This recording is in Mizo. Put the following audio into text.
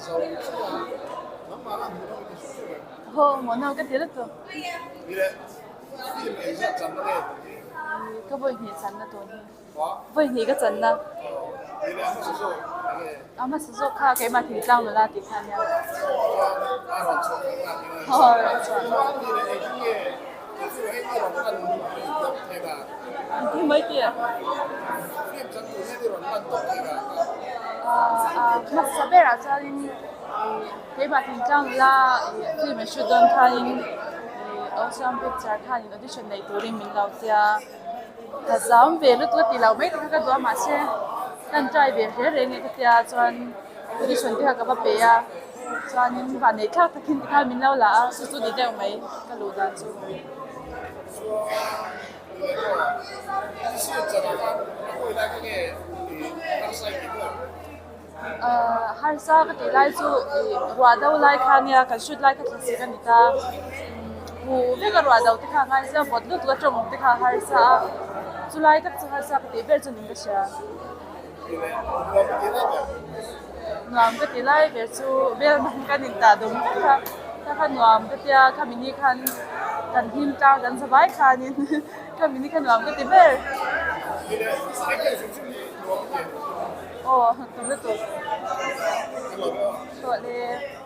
Zo chiah a, nangmah lah hmuh nawm i ti hrim hrim em? Haw, hmuh nawm ka ti lutuk. Ni le, film engzat channa nge tun hi? Ka vawi hnih channa tun hi. Vawi hnih ka channa. Ni le, a hmasa zawk enge? A hmasa zawk kha keimah thingtlang nula tih kha ania. Chuan a rawn chhuah khat na tih nge? Haw, a rawn chhuah. Chuan ni le, engtin nge he film hi i rawn lan tawp thei dan? Engtin mai tih? Film chan tur hian i rawn lan tawp thei dan a. Hmasa berah chuanin keimah thingtlang nula film an shoot dawn khanin Awlsam picture khanin audition nei turin min lo tia. Ka zam ve lutuk a tih loh mai te kha ka duh a mahse ka han try ve hle reng e ka tia chuan audition te kha ka va pe a chuanin vanneih thlak takin tikhan min lo la a chu chu ni deuh mai ka luh dan chu. Harsa ka tih lai chu ih ruah do lai kha nia kan shoot lai kha thlasik a ni ta hu vek a ruah do te kha a ngai zia vawt lutuk a tawng te kha a harsa a chu lai tak chu harsa ka tih ber chu niin ka hria. Nuam ka ti lai ber chu vel man kan intah dawm vek a kha kha nuam ka tia khami ni khan kan hlim tlang kan za vai khanin khami ni kha nuam ka ti ber. Aw, tum lutuk. Tawh le.